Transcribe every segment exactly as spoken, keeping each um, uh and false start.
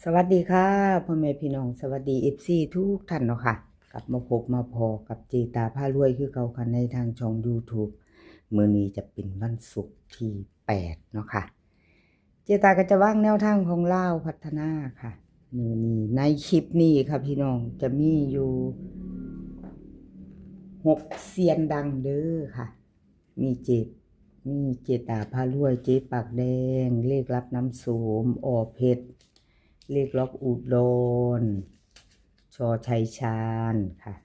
สวัสดีค่ะ พ่อแม่พี่น้อง สวัสดี เอฟซี ทุกท่านเนาะค่ะ กลับมาพบมาพ้อกับเจตาพารวยคือเก่าค่ะ ในทางช่อง YouTube มื้อนี้จะเป็นวันศุกร์ที่ แปด เนาะค่ะ เจตาก็จะวางแนวทางของลาวพัฒนาค่ะ มื้อนี้ในคลิปนี้ค่ะพี่น้อง จะมีอยู่ หก เซียนดังเด้อค่ะ มีเจ มีเจตาพารวย เจ๊ปากแดง เลขลับน้ำโสม อ.เพชร เลขล็อกอุดร ช.ชัยชาญค่ะ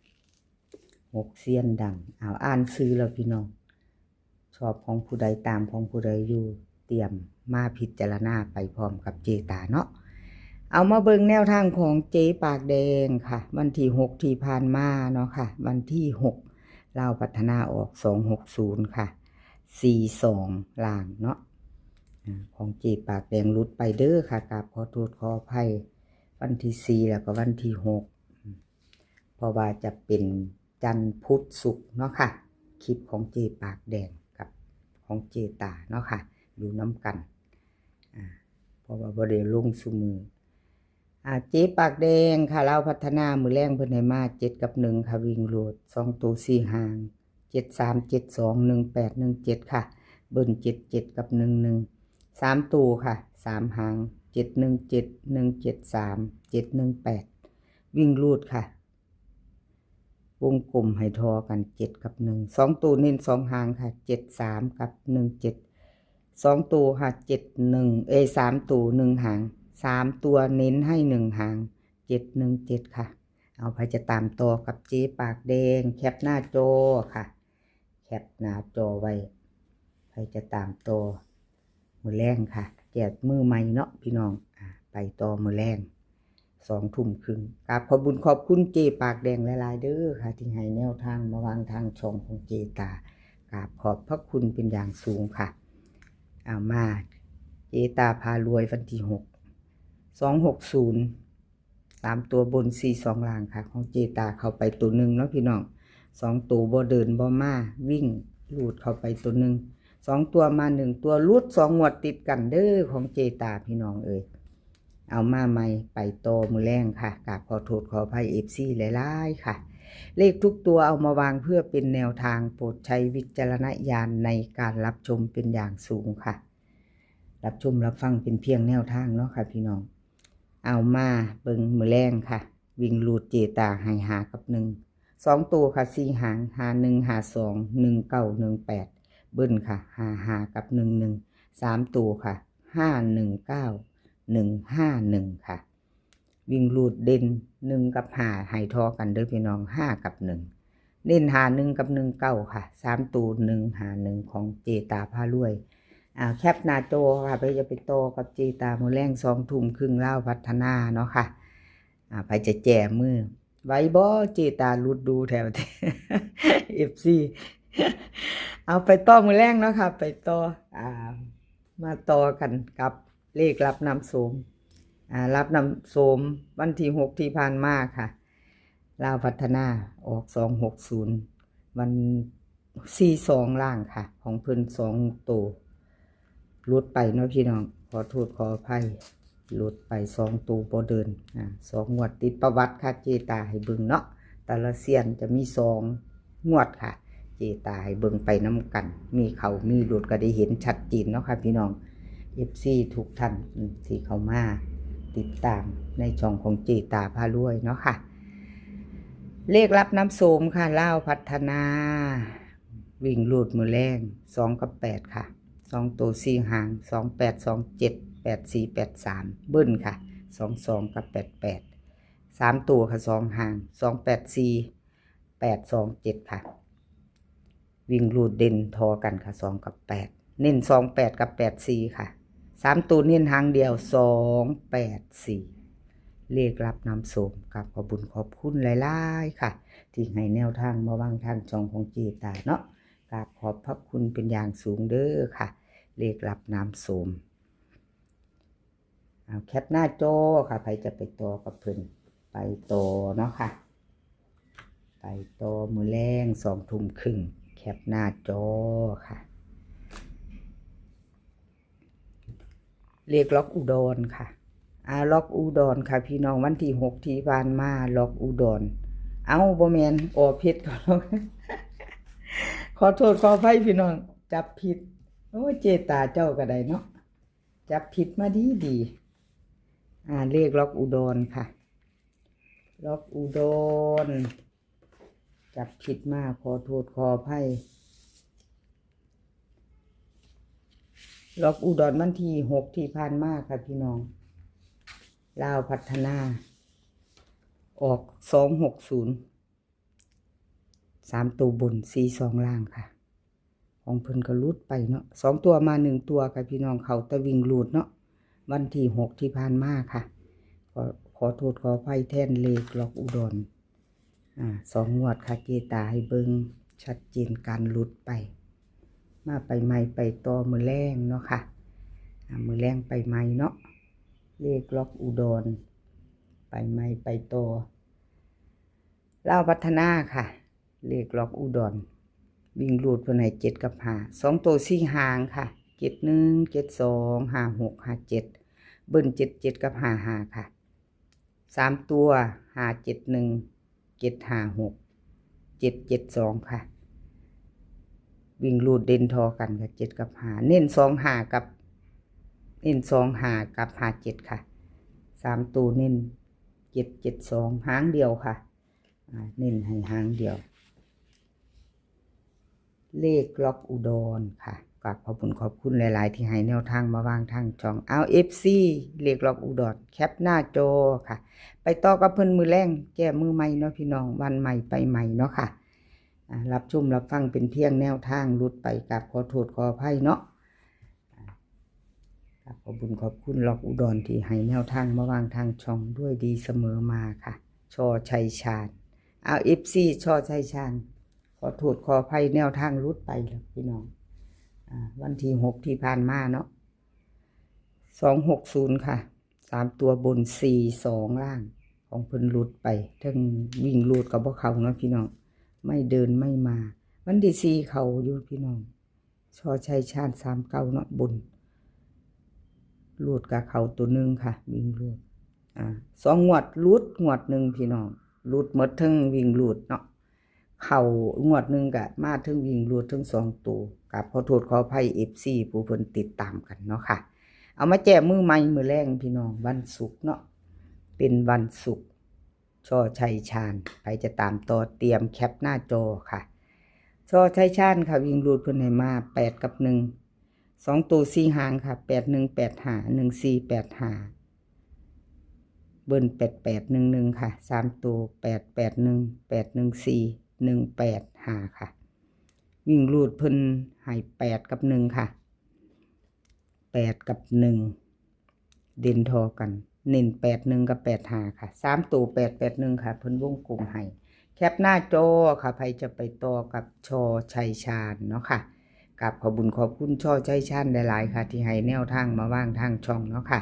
หก เซียนดัง เอา อ่านชื่อแล้วพี่น้อง ชอบของผู้ใดตามของผู้ใดอยู่ เตรียมมาพิจารณาไปพร้อมกับเจตาเนาะ เอามาเบิ่งแนวทางของเจ๊ปากแดงค่ะ วันที่ หก ที่ผ่านมาเนาะค่ะ วันที่ หก ลาวพัฒนาออก สองหกศูนย์ ค่ะ สี่สอง ล่างเนาะ อ่า ของเจ๊ปากแดงหลุดไปเด้อค่ะ กราบขอโทษขออภัย วันที่ สี่ แล้วก็วันที่ หก เพราะว่าจะเป็นจันทร์พุธศุกร์เนาะค่ะ คลิปของเจ๊ปากแดงกับของเจ๊ตาเนาะค่ะ อยู่นำกัน อ่า เพราะว่าบ่ได้ลงซุมื้อ อ่า เจ๊ปากแดงค่ะ ลาวพัฒนา มื้อแลงเพิ่นให้มา เจ็ด กับ หนึ่ง ค่ะ วิ่งรูด สอง ตัว สี่ หาง เจ็ดสาม เจ็ดสอง หนึ่งแปด หนึ่งเจ็ด ค่ะ เบิ้ล เจ็ดเจ็ด กับ หนึ่งหนึ่ง สาม ตัวค่ะ สาม หาง เจ็ดหนึ่งเจ็ด หนึ่งเจ็ดสาม เจ็ดหนึ่งแปด วิ่งรูดค่ะ วงกลมให้ทอกัน เจ็ด กับ หนึ่ง สอง ตัวเน้น สอง หางค่ะ เจ็ดสาม กับ หนึ่งเจ็ด สอง ตัวค่ะ เจ็ดหนึ่ง เอ้ย สาม ตัว หนึ่ง หาง สาม ตัวเน้นให้ หนึ่ง หาง เจ็ดหนึ่งเจ็ด ค่ะ เอา ไผจะตามต่อกับเจ๊ปากแดง แคปหน้าจอค่ะ แคปหน้าจอไว้ ไผจะตามต่อ มื้อแลงค่ะ แจกมือใหม่เนาะพี่น้อง อ่า ไปต่อมื้อแลง สองทุ่มครึ่ง กราบขอบบุญขอบคุณเจ๊ปากแดงหลายๆเด้อค่ะ ที่ให้แนวทางมาวางทางช่องของเจตา กราบขอบพระคุณเป็นอย่างสูงค่ะ เอามา เจตาพารวยวันที่ หก สองหกศูนย์ สาม ตัวบน สี่สอง ล่างค่ะ ของเจตาเข้าไปตัวหนึ่งเนาะพี่น้อง สอง ตัวบ่เดินบ่มา วิ่งรูดเข้าไปตัวหนึ่ง สอง ตัวมา หนึ่ง ตัวหลุด สอง งวดติดกันเด้อของเจตาพี่น้องเอ้ย เอามาใหม่ไปต่อมื้อแลงค่ะ กราบขอโทษขออภัย เอฟซี หลายๆค่ะ เลขทุกตัวเอามาวางเพื่อเป็นแนวทาง โปรดใช้วิจารณญาณในการรับชมเป็นอย่างสูงค่ะ รับชมรับฟังเป็นเพียงแนวทางเนาะค่ะพี่น้อง เอามาเบิ่งมื้อแลงค่ะ วิ่งรูดเจตาให้ ห้า กับ หนึ่ง สอง ตัวค่ะ สี่ หาง ห้าหนึ่ง ห้าสอง หนึ่งเก้า หนึ่งแปด เบิ้ลค่ะ ห้าห้า กับ หนึ่งหนึ่ง สาม ตัวค่ะ ห้าหนึ่งเก้า หนึ่งห้าหนึ่ง ค่ะ วิ่งรูดเด่น หนึ่ง กับ ห้า ให้ทอกันเด้อพี่น้อง ห้า กับ หนึ่ง เน้น ห้าหนึ่ง กับ หนึ่งเก้า ค่ะ สาม ตัว หนึ่งห้าหนึ่ง ของเจตาพารวย อ่า แคปหน้าจอค่ะ ไปจะไปต่อกับเจตามื้อแลง สองทุ่มครึ่ง ลาวพัฒนาเนาะค่ะ อ่า ไผจะแจมือ ไหวบ่ เจตาหลุดดูแท้ เอฟซี เอาไปต่อมื้อแลงเนาะค่ะ ไปต่อ อ่า มาต่อกันกับเลขลับน้ำโสม อ่า ลับน้ำโสมวันที่ หก ที่ผ่านมาค่ะ ลาวพัฒนาออก สองหกศูนย์ วัน สี่สอง ล่างค่ะ ของเพิ่น สอง ตัว หลุดไปเนาะพี่น้อง ขอโทษขออภัย หลุดไป สอง ตัวบ่เดิน อ่า สอง งวดติดประวัติค่ะ เจตาให้เบิ่งเนาะ แต่ละเซียนจะมี สอง งวดค่ะ เจตาให้เบิ่งไปนำกัน มีเข้ามีหลุดก็ได้เห็นชัดเจนเนาะค่ะพี่น้อง เอฟซี ทุกท่าน อืม ที่เข้ามาติดตามในช่องของเจตาพารวยเนาะค่ะ เลขลับน้ำโสมค่ะ ลาวพัฒนา วิ่งรูดมื้อแลง สอง กับ แปด ค่ะ สอง ตัว สี่ หาง สองแปด สองเจ็ด แปดสี่ แปดสาม เบิ้ลค่ะ สองสอง กับ แปดแปด สาม ตัวค่ะ สอง หาง สองแปดสี่ แปดสองเจ็ด ค่ะ วิ่งรูดเด่นทอกันค่ะ สอง กับ แปด เน้น สองแปด กับ แปดสี่ ค่ะ สาม ตัวเน้นหางเดียว สองแปดสี่ เลขลับน้ำโสม กราบขอบบุญขอบคุณหลายๆค่ะ ที่ให้แนวทางมาวางทางช่องของเจตาเนาะ กราบขอบพระคุณเป็นอย่างสูงเด้อค่ะ เลขลับน้ำโสม เอาแคปหน้าจอค่ะ ไผจะไปต่อกับเพิ่น ไปต่อเนาะค่ะ ไปต่อมื้อแลง สองทุ่มครึ่ง แคปหน้าจอค่ะ เลขล็อกอุดรค่ะ อ่า ล็อกอุดรค่ะพี่น้อง วันที่หกที่ผ่านมา ล็อกอุดร เอ้า บ่แม่น ออเพชร ขอโทษขออภัยพี่น้อง จับผิด โอ้ย เจตาเจ้าก็ได้เนาะ จับผิดมาดีดี อ่า เลขล็อกอุดรค่ะ ล็อกอุดร จับผิดมา ขอโทษขออภัย ล็อกอุดรวันที่หกที่ผ่านมาค่ะพี่น้อง ลาวพัฒนา ออกสองหกศูนย์ สามตัวบน สี่สองล่างค่ะ ของเพิ่นก็หลุดไปเนาะ สองตัวมาหนึ่งตัวค่ะพี่น้อง เข้าแต่วิ่งหลุดเนาะ วันที่หกที่ผ่านมาค่ะ ขอ ขอโทษขออภัยแทนเลขล็อกอุดร อ่า สองงวดค่ะ เจตาให้เบิ่งชัดเจนการหลุดไป มาไปใหม่ไปต่อมื้อแลงเนาะค่ะ อ่า มื้อแลงไปใหม่เนาะ เลขล็อกอุดร ไปใหม่ไปต่อ ลาวพัฒนาค่ะ เลขล็อกอุดร วิ่งหลุดเพิ่นให้เจ็ดกับห้า สองตัวสี่หางค่ะ เจ็ดหนึ่ง เจ็ดสอง ห้าหก ห้าเจ็ด เบิ้ล เจ็ดเจ็ด กับ ห้าห้า ค่ะ สามตัว ห้าเจ็ดหนึ่ง เจ็ดห้าหก เจ็ดเจ็ดสอง ค่ะ วิ่งหลุดเด่นทอกันค่ะ เจ็ดกับห้า เน้นสองห้ากับ เน้นสองห้ากับห้าเจ็ดค่ะ สามตัวเน้น เจ็ดเจ็ดสอง หางเดียวค่ะ อ่า เน้นให้หางเดียว เลขล็อกอุดรค่ะ กราบขอบคุณขอบคุณหลายๆ ที่ให้แนวทางมาวางทางช่อง เอา เอฟซี เลขล็อกอุดร แคปหน้าจอค่ะ ไปต่อกับเพิ่นมื้อแลง แก้มือใหม่เนาะพี่น้อง วันใหม่ไปใหม่เนาะค่ะ อ่า รับชมรับฟังเป็นเพียงแนวทาง หลุดไป กราบขอโทษขออภัยเนาะ อ่า กราบขอบคุณขอบคุณล็อกอุดรที่ให้แนวทางมาวางทางช่องด้วยดีเสมอมาค่ะ ชอชัยชาญ เอา เอฟซี ชอชัยชาญ ขอโทษขออภัยแนวทางหลุดไปแล้วพี่น้อง อ่า วันที่หกที่ผ่านมาเนาะ สองหกศูนย์ค่ะ สามตัวบน สี่สองล่าง ของเพิ่นหลุดไป เทิงวิ่งหลุดกับบ่เข้าเนาะพี่น้อง ไม่เดินไม่มา วันที่สี่เข้าอยู่พี่น้อง ชอชัยชาญ สามเก้าเนาะ บน หลุดกับเข้าตัวหนึ่งค่ะ วิ่งหลุด อ่า สองงวดหลุดงวดหนึ่งพี่น้อง หลุดหมดเทิงวิ่งหลุดเนาะ เข้างวดหนึ่งก็มาเทิงวิ่งหลุดเทิงสองตัว กราบขอโทษขออภัย เอฟซี ผู้เพิ่นติดตามกันเนาะค่ะ เอามาแก้มือใหม่มื้อแลงพี่น้อง วันศุกร์เนาะ เป็นวันศุกร์ ชอชัยชาญ ใครจะตามต่อเตรียมแคปหน้าจอค่ะ ชอชัยชาญค่ะ วิ่งหลุดเพิ่นให้มาแปดกับหนึ่ง สองตัวสี่หางค่ะ แปดหนึ่ง แปดห้า หนึ่งสี่ แปดห้า เบิ้ล แปดแปดหนึ่งหนึ่งค่ะ สามตัว แปดแปดหนึ่ง แปดหนึ่งสี่ หนึ่งแปดห้าค่ะ วิ่งหลุดเพิ่นให้แปดกับหนึ่งค่ะ แปดกับหนึ่ง เด่นทอกัน เน้นแปดหนึ่งกับแปดห้าค่ะ สามตัว แปดแปดหนึ่งค่ะ เพิ่นวงกลมให้ แคปหน้าจอค่ะ ใครจะไปต่อกับชอชัยชาญเนาะค่ะ กราบขอบบุญขอบคุณชอชัยชาญหลายๆค่ะ ที่ให้แนวทางมาวางทางช่องเนาะค่ะ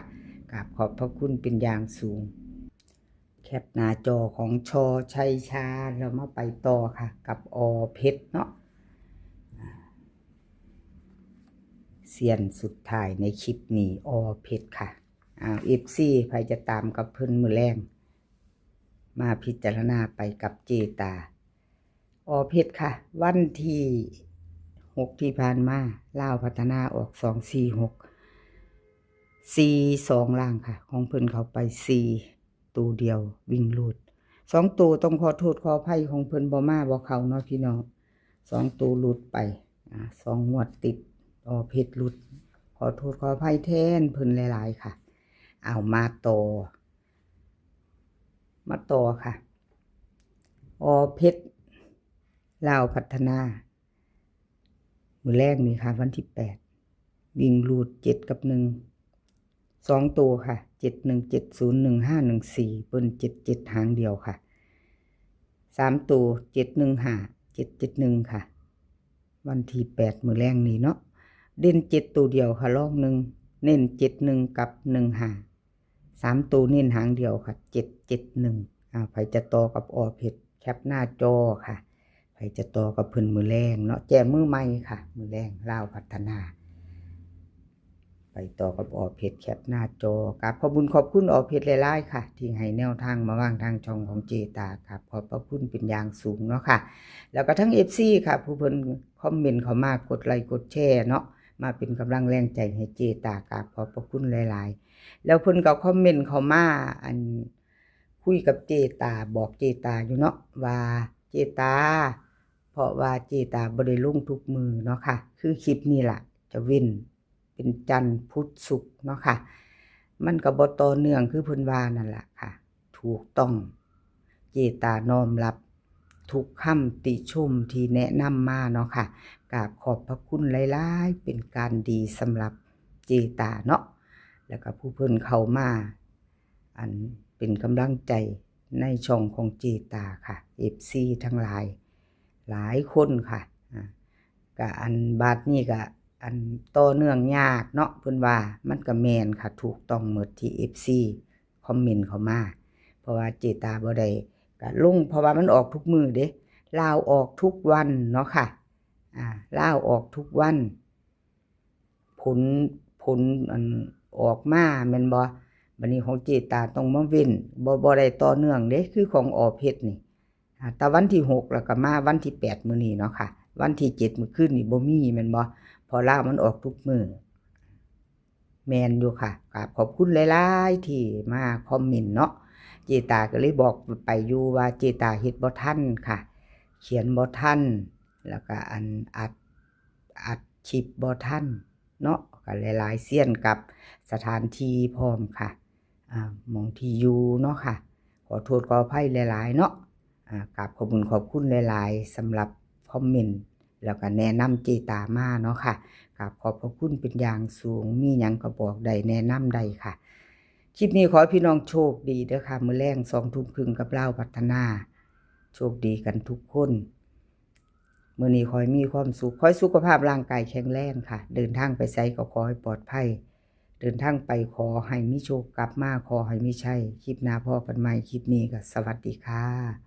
กราบขอบพระคุณเป็นอย่างสูง แคปหน้าจอของชอชัยชาญ เรามาไปต่อค่ะ กับอเพชรเนาะ เซียนสุดท้ายในคลิปนี้ อเพชรค่ะ อ้าว เอฟซี ใครจะตามกับเพิ่นมื้อแลง มาพิจารณาไปกับเจตา อเพชรค่ะ วันที่หกที่ผ่านมา ลาวพัฒนาออกสองสี่หก สี่สองล่างค่ะ ของเพิ่นเข้าไปสี่ ตัวเดียววิ่งหลุด สองตัวต้องขอโทษขออภัย ของเพิ่นบ่มาบ่เข้าเนาะพี่น้อง สองตัวหลุดไป อ่า สองงวดติด อเพชรหลุด ขอโทษขออภัยแทนเพิ่นหลายๆค่ะ เอามาต่อ มาต่อค่ะ อเพชร ลาวพัฒนา มื้อแลงนี่ค่ะ วันที่แปด วิ่งหลุดเจ็ดกับหนึ่ง สองตัวค่ะ เจ็ดหนึ่ง เจ็ดศูนย์ หนึ่งห้า หนึ่งสี่ เบิ้ล เจ็ดเจ็ด หางเดียวค่ะ สามตัว เจ็ดหนึ่งห้า เจ็ดเจ็ดหนึ่งค่ะ วันที่แปด มื้อแลงนี่เนาะ เด่นเจ็ดตัวเดียวค่ะ รองหนึ่ง เน้นเจ็ดหนึ่งกับหนึ่งห้า สามตัวเน้นหางเดียวค่ะ เจ็ดเจ็ดหนึ่ง อ่า ใครจะต่อกับอเพชร แคปหน้าจอค่ะ ใครจะต่อกับเพิ่นมื้อแลงเนาะ แก้มือใหม่ค่ะ มื้อแลง ลาวพัฒนา ไปต่อกับออเพชรแคปหน้าจอกราบขอบบุญขอบคุณออเพชรหลายๆค่ะ ที่ให้แนวทางมาวางทางช่องของเจตากราบขอบพระคุณเป็นอย่างสูงเนาะค่ะ แล้วก็ทั้งเอฟซีค่ะ ผู้เพิ่นคอมเมนต์เข้ามากดไลค์กดแชร์เนาะ มาเป็นกำลังแรงใจให้เจตากราบขอบพระคุณหลายๆ แล้วเพิ่นก็คอมเมนต์เข้ามาอันคุยกับเจตาบอกเจตาอยู่เนาะว่าเจตา เพราะว่าเจตาบ่ได้ลงทุกมื้อเนาะค่ะ คือคลิปนี้ล่ะ จะเว้นเป็นจันทร์พุธศุกร์เนาะค่ะ มันก็บ่ต่อเนื่องคือเพิ่นว่านั่นล่ะค่ะ ถูกต้อง เจตาน้อมรับทุกคำติชมที่แนะนำมาเนาะค่ะ กราบขอบพระคุณหลายๆ เป็นการดีสำหรับเจตาเนาะ แล้วก็ผู้เพิ่นเข้ามา อันเป็นกำลังใจในช่องของเจตาค่ะ เอฟซีทั้งหลาย หลายคนค่ะ อ่า ก็อันบาดนี้ก็อันต่อเนื่องยากเนาะ เพิ่นว่ามันก็แม่นค่ะ ถูกต้องหมดที่เอฟซีคอมเมนต์เข้ามา เพราะว่าเจตาบ่ได้ก็ลง เพราะว่ามันออกทุกมื้อเด้ ลาวออกทุกวันเนาะค่ะ อ่า ลาวออกทุกวัน ผล ผลอันออกมาแม่นบ่ บัดนี้ของเจตาต้องมาเว้น บ่ บ่ได้ต่อเนื่องเด้ คือของออเพชรนี่ อ่า แต่วันที่หกแล้วก็มาวันที่แปดมื้อนี้เนาะค่ะ วันที่เจ็ดมื้อคืนนี่บ่มีแม่นบ่ เพราะลาวมันออกทุกมื้อ แม่นอยู่ค่ะ กราบขอบคุณหลายๆ ที่มาคอมเมนต์เนาะ เจตาก็เลยบอกไปอยู่ว่าเจตาเฮ็ดบ่ทันค่ะ เขียนบ่ทัน แล้วก็อันอัด อัดคลิปบ่ทันเนาะ ก็หลายๆ เซียนกับสถานที่พร้อมค่ะ อ่า หม่องที่อยู่เนาะค่ะ ขอโทษขออภัยหลายๆ เนาะ อ่า กราบขอบคุณขอบคุณหลายๆ สำหรับคอมเมนต์ แล้วก็แนะนำเจตามาเนาะค่ะ กราบขอบพระคุณเป็นอย่างสูง มีหยังก็บอกได้แนะนำได้ค่ะ คลิปนี้ขอให้พี่น้องโชคดีเด้อค่ะ มื้อแลงสองทุ่มครึ่งกับลาวพัฒนา โชคดีกันทุกคน มื้อนี้ขอให้มีความสุข ขอให้สุขภาพร่างกายแข็งแรงค่ะ เดินทางไปไสก็ขอให้ปลอดภัย เดินทางไปขอให้มีโชค กลับมาขอให้มีชัย คลิปหน้าพ้อกันใหม่ คลิปนี้ก็สวัสดีค่ะ